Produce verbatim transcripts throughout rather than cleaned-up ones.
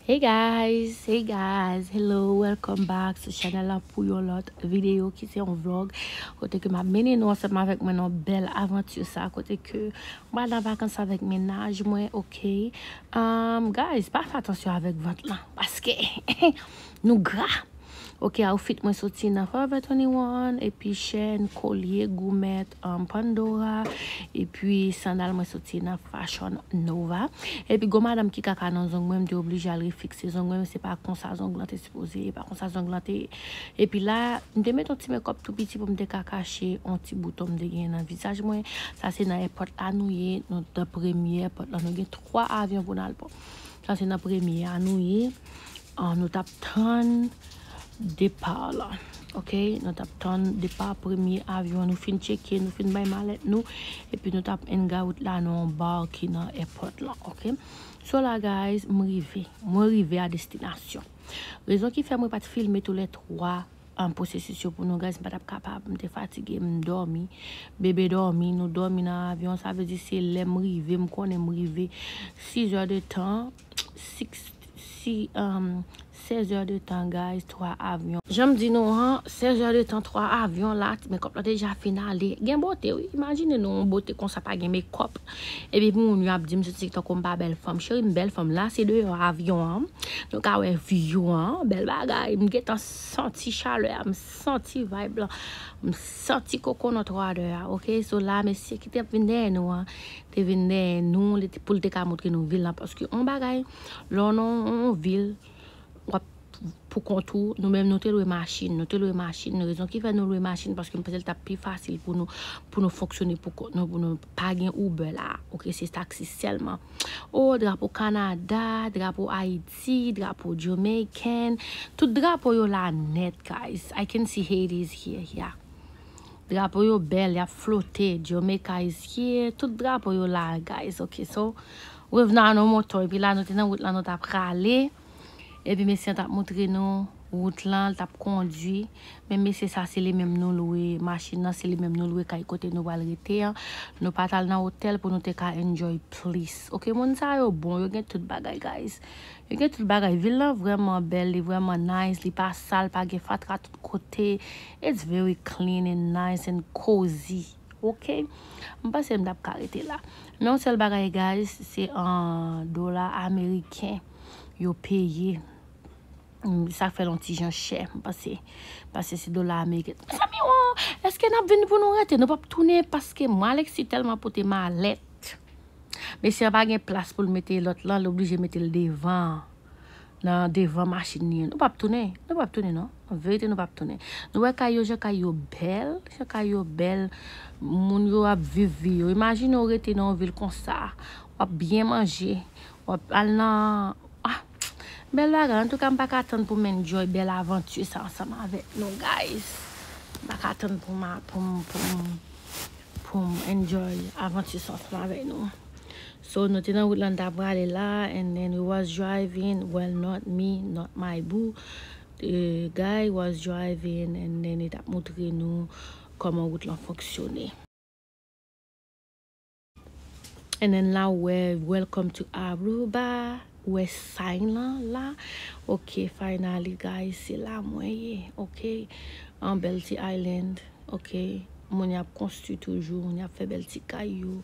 Hey guys, hey guys, hello, welcome back sou chanèl la pou yon lòt videyo ki se yon vlog kote ke m ap mennen nou ansanm avèk mwen nan bèl avanti sa kote ke m pral nan vakans avèk mennaj mwen, ok? Um, guys, pa fè atansyon avèk vant lan paske nou gra. Ok, outfit mwen soti nan Forever twenty-one, epi chèn, kolye, goumèt, um, Pandora, epi sandal mwen soti nan Fashion Nova. Epi gwo madanm ki kaka nan zong mwen, m te oblije al refikse zong mwen, se pa konsa zong lan te sipoze ye, pa konsa zong lan te ye. Epi la, m te met yon ti makeup tou piti pou m te ka kache yon ti bouton m te genyen nan vizaj mwen. Sa se nan airport la nou ye, nou nan premye airport la, nou gen twa avyon pou n al pran. Sa se nan premye a nou ye. Ah, nou t ap tann depa la. Ok, nou t ap tann depa premye avyon. Nou fin tcheke, nou fin bay malèt nou. Epi nou t ap en gawout la nan yon bar ki nan airport la. Ok. So la, guys, m rive. Mwen rive a destinasyon. Rezon ki fè mwen pa t filme tou lè twa an pwosesis yo pou nou, guys, m pa t ap kapab. M te fatige, m dòmi. Bebe dòmi, nou dòmi nan avyon. Sa vle di se lè m rive, m konnen m rive. Sis zè de tan, six, si, um, sèz zè de tan, guys, twa avyon. Jan m di nou an, sèz zè de tan, twa avyon la, ti makeup la deja fin ale. Gen bote, wi. Imajine nou yon bote konsa pa gen makeup. Epi pou moun yo ap di m soti tankou m pa bèl fanm. Cheri, m bèl fanm. La, se deyò avyon an. Nou ka wè view an. Bèl bagay. M gentan santi chalè a. M santi vibe lan. M santi kokonòt radè a. Ok, so la, mesye ki te ap vin dèyè nou an, te vin dèyè nou, li te, pou l te ka montre nou vil lan. Paske yon bagay, lè w nan yon vil, w ap pou kont ou, nou menm nou te lwe machin, nou te lwe machin, rezon ki fè nou lwe machin, paske m panse l t ap pi fasil pou nou, pou nou fonksyone pou kont nou, pou nou pa gen Uber la, ok, se taksi sèlman. O, drapo Kanada, drapo Ayiti, drapo Jamaican, tout drapo yo la nèt, guys. I can see Haiti is here, yeah. Drapo yo bèl, y ap flote, Jamaica is here, tout drapo yo la, guys, ok, so, revenons à nos moutons, epi la, nou te nan wout lan, nou t ap rale, epi mesye an t ap montre nou wout lan, l t ap kondui. Men mesye sa, se li menm nou lwe machin nan, se li menm nou lwe kay kote nou pral rete an. Nou pa t al nan otèl pou nou te ka enjoy plis. Ok, moun sa yo bon, yo gen tout bagay, guys. Yo gen tout bagay. Vil lan vrèman bèl, li vrèman nice, li pa sal, pa gen fatra tout kote. It's very clean and nice and cozy. Ok? M panse m t ap ka rete la. Men yon sèl bagay, guys, se an dola ameriken yo peye. Mm, sa fè l yon ti jan chè, m panse. Paske se dola ameriken. Mezanmi, o, èske n ap vin pou nou rete? Nou p ap tounen paske mwen, Alexis tèlman pote malèt. Mesye an pa gen plas pou l mete lòt lan, l oblije mete l devan. Nan devan machin li an. Nou p ap tounen. Nou p ap tounen, non. An verite, nou p ap tounen. Nou wè kay yo, jan kay yo bèl. Jan kay yo bèl. Moun yo ap viv vi yo. Imajine w rete nan yon vil konsa. W ap byen manje. W ap al nan, ah, bèl bagay. Antouka, m pa ka tann pou m enjoy bèl avanti sa ansanm avèk nou, guys. M pa ka tann pou m, pou m, pou m, pou m enjoy avanti sa ansanm avèk nou. So, nou te nan wout lan, n ta prale la, and then we was driving, well, not me, not my boo. The guy was driving, and then li t ap montre nou kòman wout lan fonksyone. And then la, w wè, "Welcome to Aruba." W wè sign lan la. Ok, finally, guys, se la mwen ye. Ok, an bèl ti island. Ok, moun y ap konstwi toujou, moun y ap fè bèl ti kay yo.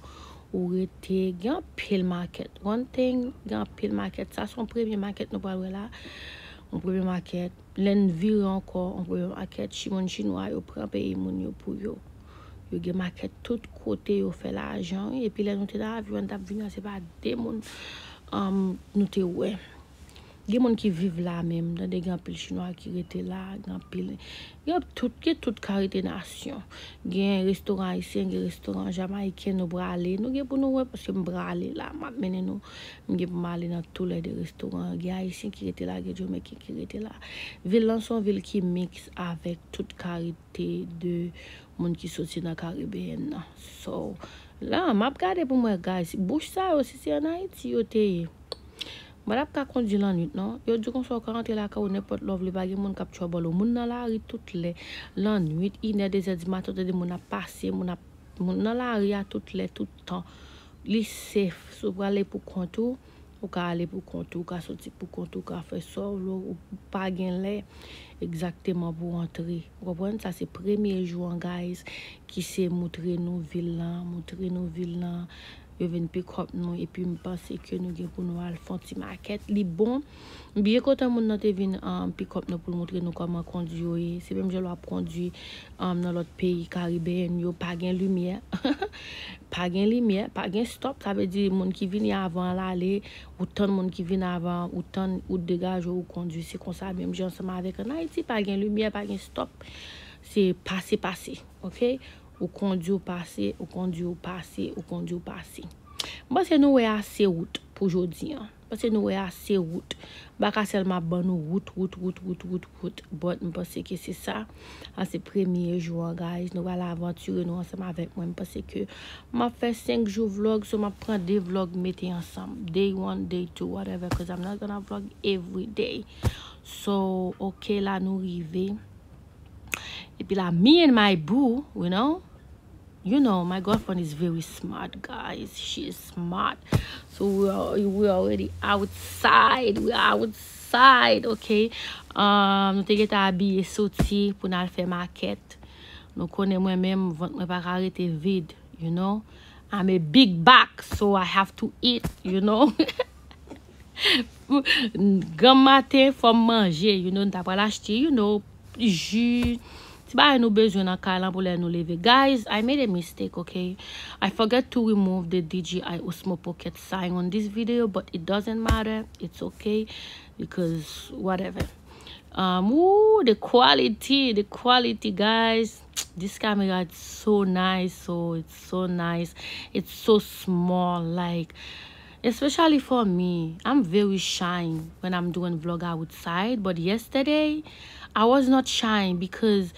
Ou rete, gen anpil makèt. One thing, gen anpil makèt. Sa se yon premye makèt nou pral wè la. Yon premye makèt. Lè n vire ankò, yon premye makèt. Chi-, moun chinwa yo pran peyi moun yo pou yo. Yo gen makèt tout kote, yo fè lajan, wi. Epi lè nou te nan avyon, n t ap vini an, se pa de moun, um, nou te wè. Gen moun ki viv la menm, tande, gen anpil chinwa ki rete la, gen anpil, gen tout, gen tout kalite nasyon. Gen restoran ayisyen, gen restoran jamayiken, nou prale. Nou gen pou nou wè, paske m prale la, m ap mennen nou. M gen pou m ale nan toulède restoran. Gen ayisyen ki rete la, gen jamaiken ki rete la. Vil lan se yon vil ki miks avèk tout kalite de moun ki soti nan Karibeyèn nan. So, la, m ap gade pou m wè, guys. Bouch sa yo, si se ann Ayiti yo te ye, m pa t ap ka kondui lannwit, non. Yo di konsa, w ka rantre lakay ou nenpòt lè w vle, pa gen moun k ap trouble ou. Moun nan lari tout lè, lannwit, inè, dezè di maten, w tande moun ap pase, moun ap, moun nan lari a tout lè, tout tan. Li safe. Si w prale pou kont ou, Ou ka ale pou kont ou, ou ka soti pou kont ou, ou ka fè sa w vle, ou pa gen lè egzakteman pou w antre. Ou konprann? Sa se premye jou an, guys, ki se moutre nou vil lan, moutre nou vil lan. Yo vin pick up nou, epi m panse ke nou gen pou nou al fè yon ti makèt. Li bon. M byen kontan moun nan te vin, um, pick up nou pou l moutre nou kòman kondwi yo ye. Se menm jan lè w ap kondwi, um, nan lòt peyi karibeyen yo, pa gen limyè. Pa gen limyè, pa gen stop. Sa vle di moun ki vini avan l ale, ou tann moun ki vin avan, ou tann, ou degaje, ou kondwi. Se konsa menm jan ansanm avèk ann Ayiti, pa gen limyè, pa gen stop. Se pase, pase, oke? Ou kondwi, ou pase, ou kondwi, ou pase, ou kondwi, ou pase. M panse nou wè ase wout pou jodi an. M panse nou wè ase wout. M pa ka sèlman ban nou wout, wout, wout, wout, wout, wout. But m panse ke se sa. Sa se premye jou an, guys. Nou pral avantire nou ansanm avèk mwen. M panse ke m ap fè senk jou vlog, so m ap pran de vlog mete ansanm. Day one, day two, whatever, 'cause I'm not gonna vlog every day. So, oke, la nou rive. Epi la, me and my boo, you know, you know, my girlfriend is very smart, guys. She is smart. So we are, we already outside. We are outside, okay? Um, nou te gentan abiye soti pou n al fè makèt. Nou konnen mwen menm, vant mwen pa ka rete vid, you know? I'm a big back, so I have to eat, you know? Granm maten, fò m manje, you know, n ta pral achte, you know, ji, ti bagay nou bezwen nan kay lan pou lè nou leve. Guys, I made a mistake, okay? I forget to remove the D J I Osmo Pocket sign on this video, but it doesn't matter. It's okay, because whatever. Um, ooh, the quality, the quality, guys. This camera is so nice, so it's so nice. It's so small, like, especially for me. I'm very shy when I'm doing vlog outside, but yesterday, I was not shy because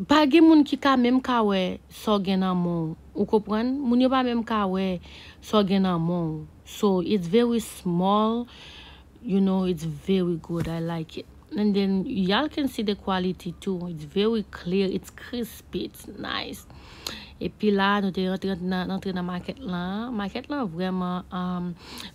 pa gen moun ki ka menm ka wè sa w gen nan men w. Ou konprann? Moun yo pa menm ka wè sa w gen nan men w. So, it's very small. You know, it's very good. I like it. And then y'all can see the quality too. It's very clear. It's crispy. It's nice. Epi la, nou te rantre nan, antre nan makèt lan. Makèt lan vrèman, um,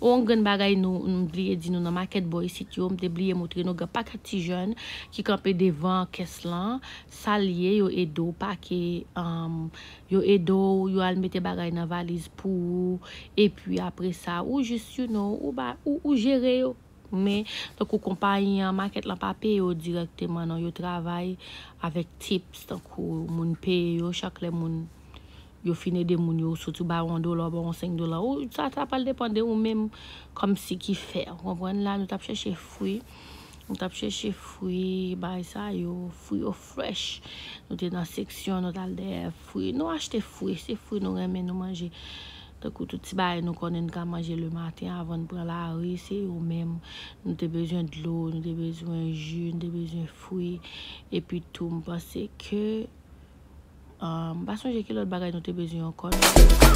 yon grenn bagay nou, m bliye di nou nan makèt bò isit yo, m te bliye moutre nou gen pakèt ti jèn ki kanpe devan kès lan. Sa l ye, yo ede w pake, um, yo ede w, yo al mete bagay nan valiz pou ou, epi apre sa, ou jis, you know, ou ba, ou, ou jere yo. Men, tankou konpayi an, makèt lan pa peye yo dirèkteman, non, yo travay avèk tips, tankou moun peye yo, chak lè moun, yo fin ede moun yo, soti ba yon dola, ba yon senk dola, ou, sa, sa pral depann de ou menm, kòmsi ki fè, ou konprann la, nou t ap chèche fwi, nou t ap chèche fwi, bagay sa yo, fwi yo fresh, nou te nan seksyon, nou t al dèyè fwi, nou achte fwi, se fwi nou renmen nou manje. Tankou tout ti bagay nou konnen n ka manje lematen avan n pran lari, se yo menm. Nou te bezwen dlo, nou te bezwen ji, nou te bezwen fwi. Epi tou, m panse ke, ah, m pa sonje ki lòt bagay nou te bezwen ankò, non.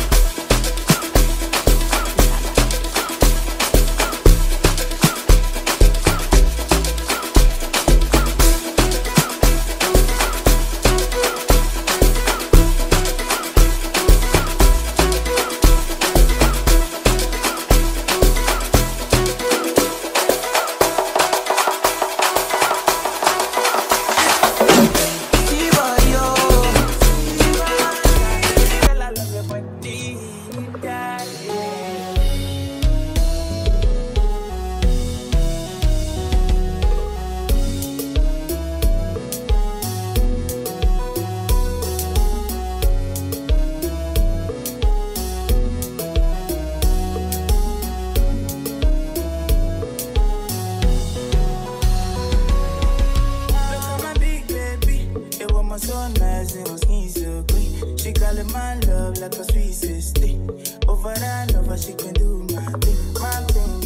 Look at my big baby, it was my so nice, it was easy to clean. She calling my love like a sweet sixteen. Over and over, she can do my thing, my thing.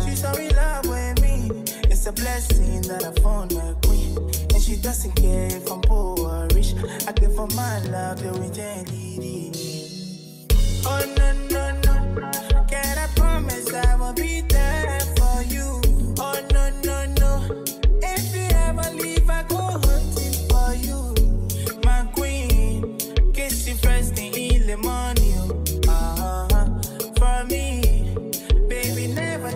She so in love with me. It's a blessing that I found my queen. And she doesn't care if I'm poor or rich. I give her my love, everything. Oh, no, no, no. Can I promise I will be there for you? Oh, no, no, no. If you ever leave, I go hunting for you. My queen, kiss you first thing in the morning. Uh-huh. For me, baby, never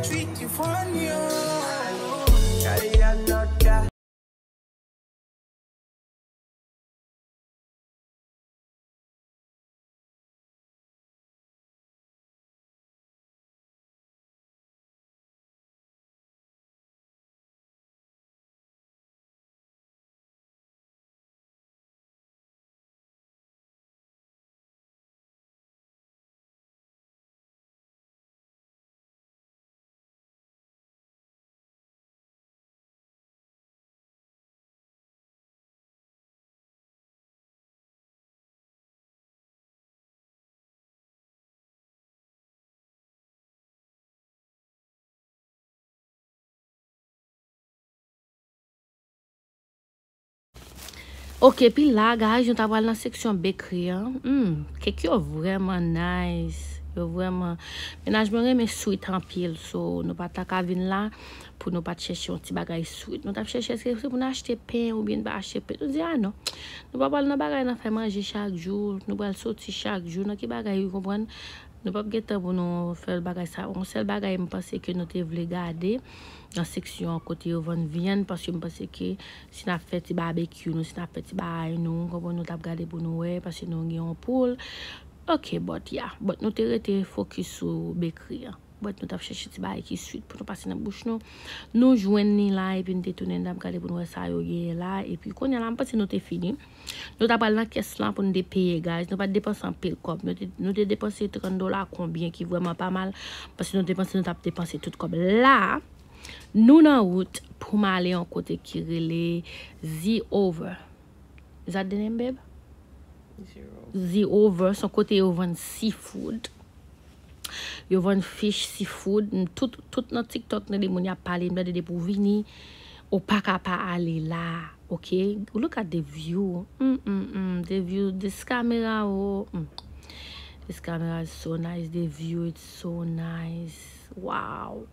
Ok, epi la, guys, nou ta pral nan seksyon bekri an. Hmm, kèk yo vrèman nice. Yo vrèman, mennaj mwen renmen sweet anpil, so nou pa ta ka vin la pou nou pa t chèche yon ti bagay sweet. Nou t ap chèche èske se pou n achte pen oubyen n pa achte pen. Nou di, "Ah non, nou pa pral nan bagay nan fè manje chak jou, nou pral soti chak jou, nan ki bagay, ou konprann?" Nou p ap gen tan pou nou fè bagay sa. Yon sèl bagay m panse ke nou te vle gade nan seksyon kote yo vann vyann, paske m panse ke si n ap fè ti babekyou nou, si n ap fè ti bagay nou, konprann, nou t ap gade pou nou wè, paske nou gen yon poul. Ok, but yeah, but nou te rete fokis sou bekri an. But nou t ap chèche ti bagay ki sweet pou nou pase nan bouch nou. Nou jwenn li la, epi n te tounen, n t ap gade pou nou wè sa yo genyen la. Epi kounye a la, m panse nou te fini. Nou ta pral nan kès lan pou n te peye, guys. Nou pa t depanse anpil kòb. Nou te, nou te depanse trant dola konbyen, ki vrèman pa mal. Paske nou te panse nou t ap depanse tout kòb. La, nou nan wout pou m ale yon kote ki rele The Over. Is that the name, babe? The Over, se yon kote yo vann seafood. Yo vann fish, seafood, m, tout, tout nan TikTok, nan de moun y ap pale, m tande depi w vini, ou pa ka pa ale la, ok? Look at the view. Mm, mm, mm, the view, this camera, oh, mm. This camera is so nice, the view, it's so nice. Wow.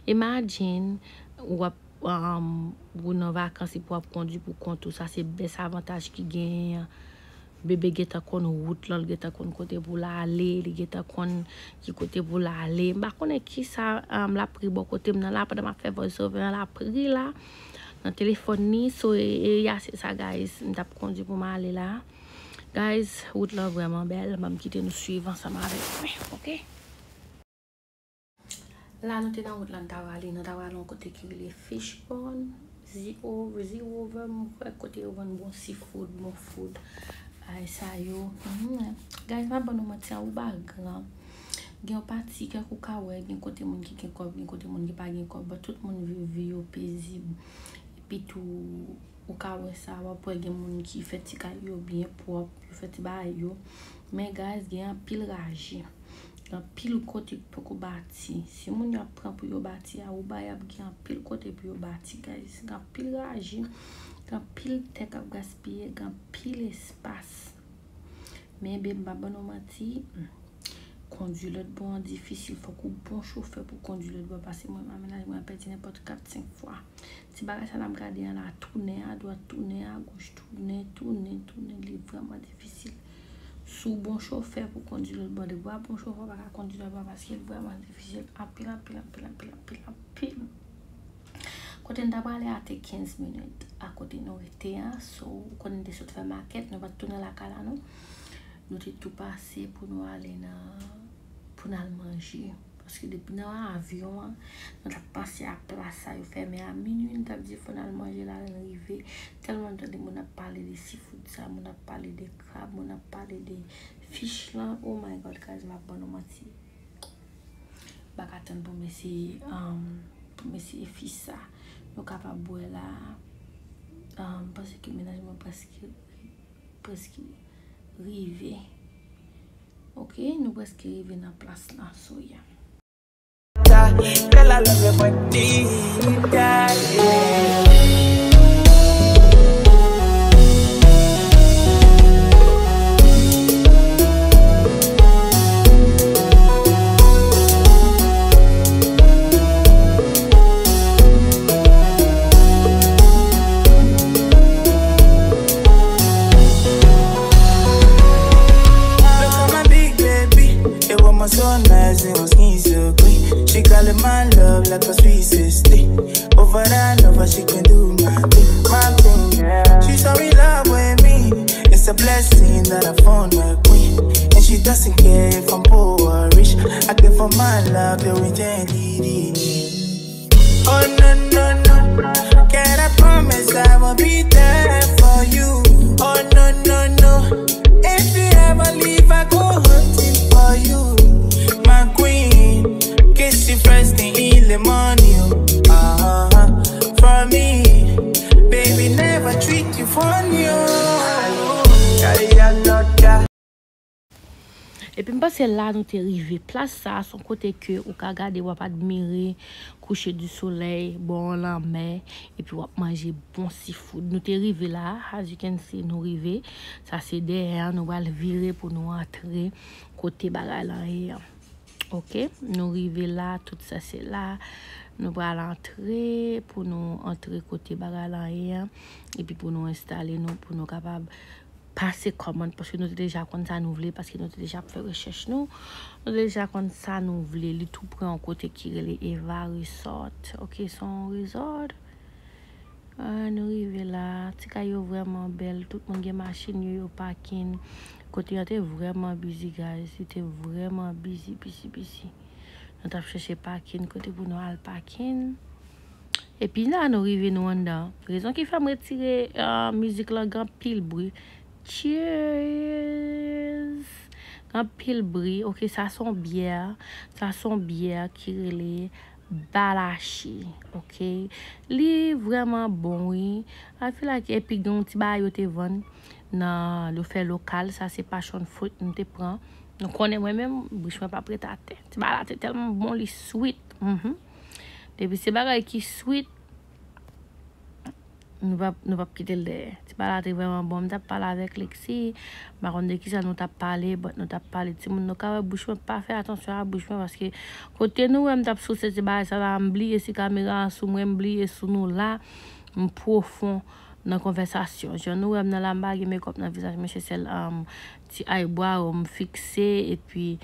Imagine, w ap, um, ou nan vakans epi w ap kondwi pou kont ou, sa se bèl avantaj ki genyen an. Bebe gentan konn wout lan, li gentan konn kote pou l ale, li gentan konn ki kote pou l ale. M pa konnen kisa, um, l ap ri bò kote m nan la, pandan m ap fè voice over an, l ap ri la, nan telefòn li. So, e, e, ya, se sa, guys, m t ap kondwi pou m ale la. Guys, wout lan vrèman bèl, ban m kite nou swiv ansanm avèk mwen, ok? La, nou te nan wout la, nou ta prale, nou ta prale yon kote ki rele Fishbone, The Over, The Over, m kwè kote yo vann bon seafood, bon food. Ay, sa yo. Mhm. Guys, m ap ban nou manti, Aruba gran. Gen yon pati, kèk ou ka wè, gen kote moun ki gen kòb, gen kote moun ki pa gen kòb, but tout moun viv vi yo pezib. Epi tou, ou ka wè sa, w ap wè gen moun ki fè ti kay yo byen pwòp, yo fè ti bagay yo. Men, guys, gen anpil raje. Gen anpil kote ki poko bati. Si moun yo ap pran pou yo bati, Aruba y ap gen anpil kote pou yo bati, guys. Gen anpil raje, gen anpil tè k ap gaspiye, gen anpil espas. Men, babe, m pa ban nou manti, hmm, kondwi lòt bò an difisil. Fòk ou bon chofè pou kondwi lòt bò, paske mwen, mennaj mwen ap pèdi nenpòt kat, senk fwa. Ti bagay sa n ap gade an la, tounen adwat, tounen agoch, tounen, tounen, tounen, li vrèman difisil. Si w bon chofè pou kondwi lòt bò, depi w pa bon chofè, w pa ka kondwi lòt bò, paske li vrèman difisil anpil, anpil, anpil, anpil, anpil, anpil. Kote n ta prale a te kenz minit a kote nou rete an, so, kote n te sot fè makèt, nou pa t tounen lakay la, non. Nou te tou pase pou nou ale nan, pou n al manje. Paske depi nan avyon an, nou t ap panse a plas sa yo fèmen a minui, nou t ap di fò n al manje la, lè n rive. Tèlman nou tande moun ap pale de seafood sa, moun ap pale de krab, moun ap pale de fish lan. Oh my God, guys, m ap ban nou manti. M pa ka tann pou m eseye, um, pou m eseye fish sa. Nou kapab wè la, um, m panse ke mennaj mwen prèske, prèske rive. Ok, nou prèske rive nan plas lan, so yeah. Look at my big baby, a woman so nice, it was skin so clean. She calling my love like a sweet sixteen. Over and over, she can do my thing, my thing, yeah. She so in love with me. It's a blessing that I found my queen. And she doesn't care if I'm poor or rich. I give her my love, everything. Oh no, no, no. Girl, I promise I will be there for you. Oh no, no, no. If you ever leave, I go hunting for you. My queen, kiss you first thing in the morning. Uh-huh. For me, baby, never treat you funny. Oh. Yeah, yeah, no, yeah. Epi m panse la nou te rive. Plas sa a se yon kote ke ou ka gade, w ap admire kouche di solèy, bò yon lanmè, epi w ap manje bon seafood. Nou te rive la, as you can see, nou rive. Sa se dèyè an, nou pral vire pou nou antre kote bagay lan ye an. Ok, nou rive la, tout sa se la. Nou pral antre pou nou antre kote bagay lan ye an. Epi pou nou enstale nou, pou nou kapab pase kòmand, paske nou te deja konn sa nou vle, paske nou te deja ap fè rechèch nou. Nou te deja konn sa nou vle. Li tou pre yon kote ki rele Eva Resort. Ok, se yon resort. Ah, nou rive la. Ti kay yo vrèman bèl. Tout moun gen machin yo, yo pakin. Kote an te vrèman busy, guys. Li te vrèman busy, busy, busy. Nou t ap chèche pakin, kote pou nou al pakin. Epi la, nou rive nou anndan. Rezon ki fè m retire, ah, mizik lan, gen anpil bri. Cheers! Gen anpil bri. Ok, sa se yon byè. Sa se yon byè ki rele Balachi. Ok. Li vrèman bon, wi. I feel like, epi gen yon ti bagay yo te vann nan, yo fè lokal. Sa se passion fruit m te pran. Nou konnen mwen menm, bouch mwen p ap ret atè. Ti bagay la te tèlman bon, li sweet. Mhm. Depi se bagay ki sweet, nou p ap, nou p ap kite l dèyè. Ti bagay la te vrèman bon. M t ap pale avèk Lexi. M pa konn de kisa nou t ap pale, but nou t ap pale. Timoun, nou ka wè bouch mwen, pa fè atansyon a bouch mwen, paske kote nou wè m t ap souse ti bagay sa la, m bliye si kamera an sou mwen, m bliye sou nou la. M pwofon nan konvèsasyon. Jan nou wè m nan la, m pa gen makeup nan vizaj mwen, se sèl, um, ti eyebrow m fikse, epi,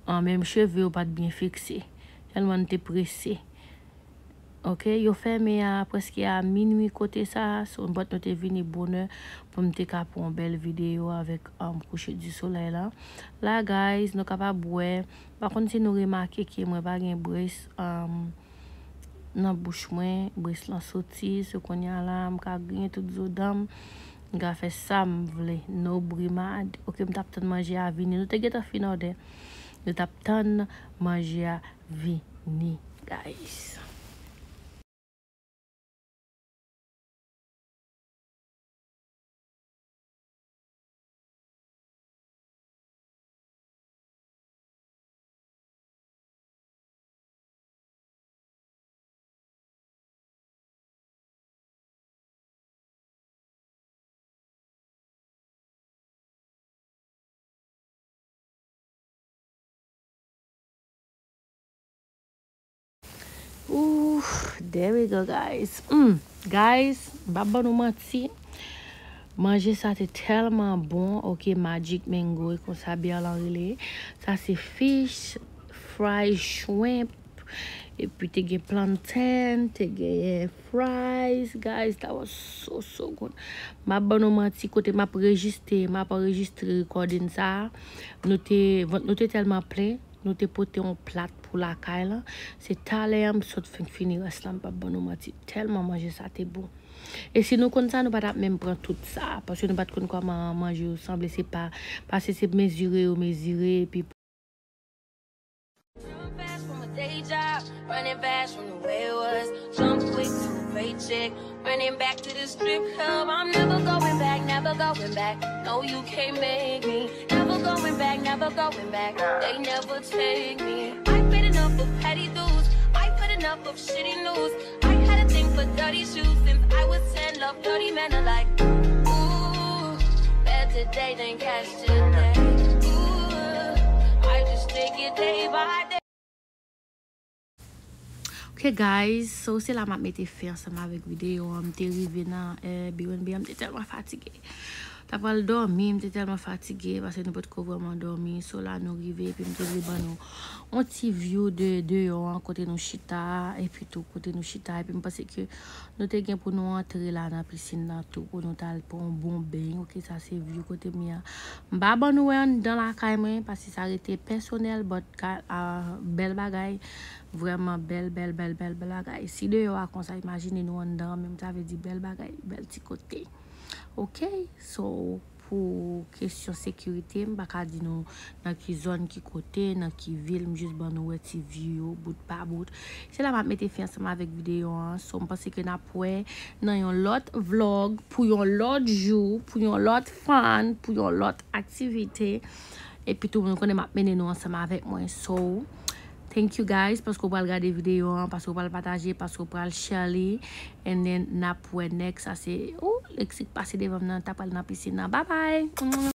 um, menm cheve yo pa t byen fikse. Tèlman n te prese. Ok, yo fèmen a prèske a minui kote sa, so, but nou te vini bonè pou m te ka pran yon bèl videyo avèk, um, kouche di solèy la. La, guys, nou kapab wè, pa konn si nou remake ke mwen pa gen brès, um, nan bouch mwen, brès lan soti, so kounye a la, m ka griyen tout zo dan m, m ka fè sa m vle, no brimad. Ok, m t ap tann manje a vini. Nou te gentan fin òdè. Nou t ap tann manje a vini, guys. Ooh, there we go, guys. Mm, guys, m p ap ban nou manti. Manje sa te tèlman bon. Ok, Magic Mango, e konsa byè lan rele. Sa se fish, fried shrimp, epi te gen plantain, te gen fries, guys, that was so, so good. M ap ban nou manti, kote m ap rejistre, m ap anrejistre recording sa, nou te, vant nou te tèlman plen, nou te pote yon plat pou lakay lan. Se talè an m sot fin fini rès lan, m p ap ban nou manti, tèlman manje sa te bon. E si nou konn sa, nou pa t ap menm pran tout sa, paske nou pa t konn kòman manje yo sanble, se pa, paske se mezire yo mezire, epi Jump fast from a day job, running fast from the way it was. Jump quick to a paycheck, running back to the strip club. I'm never going back, never going back. No, you can't make me. Never going back, never going back. They never take me. I've had enough of petty dudes. I've had enough of shitty news. I had a thing for dirty shoes since I was ten. Love dirty men alike. Ooh, bad today, then cash today. Ooh, I just take it day by day. Ok, guys, so se la m ap mete fen ansanm avèk videyo an. M te rive nan, eh, Airbnb an, m te tèlman fatige. T ap pral dòmi, m te tèlman fatige paske nou potko vrèman dòmi. So la nou rive, epi m te vle ban nou yon ti view de deyò an, kote nou chita, epi tou kote nou chita, epi m panse ke nou te gen pou nou antre la nan pisin nan tou, pou nou t al pran yon bon beny. Ok, sa se view kote m ye a. M pa ban nou wè anndan lakay mwen, paske sa rete pèsonèl, but ka, ah, bèl bagay, vrèman bèl, bèl, bèl, bèl, bèl bagay. Si deyò a konsa, imajine nou anndan, menm sa vle di bèl bagay, bèl ti kote. Ok, so, pou kesyon sekirite, m pa ka di nou nan ki zòn, ki kote, nan ki vil, m jis ban nou wè ti view yo, bout pa bout. Se la m ap mete fen ansanm avèk videyo an. So, m panse ke n ap wè nan yon lòt vlog, pou yon lòt jou, pou yon lòt fun, pou yon lòt aktivite. Epi tou, nou konnen m ap mennen nou ansanm avèk mwen. So, thank you guys, paske w pral gade videyo an, paske w pral pataje, paske w pral share li. And then, n ap wè next. Sa se, oh, Lexique pase devan m nan, ta pral nan pisin nan. Bye bye!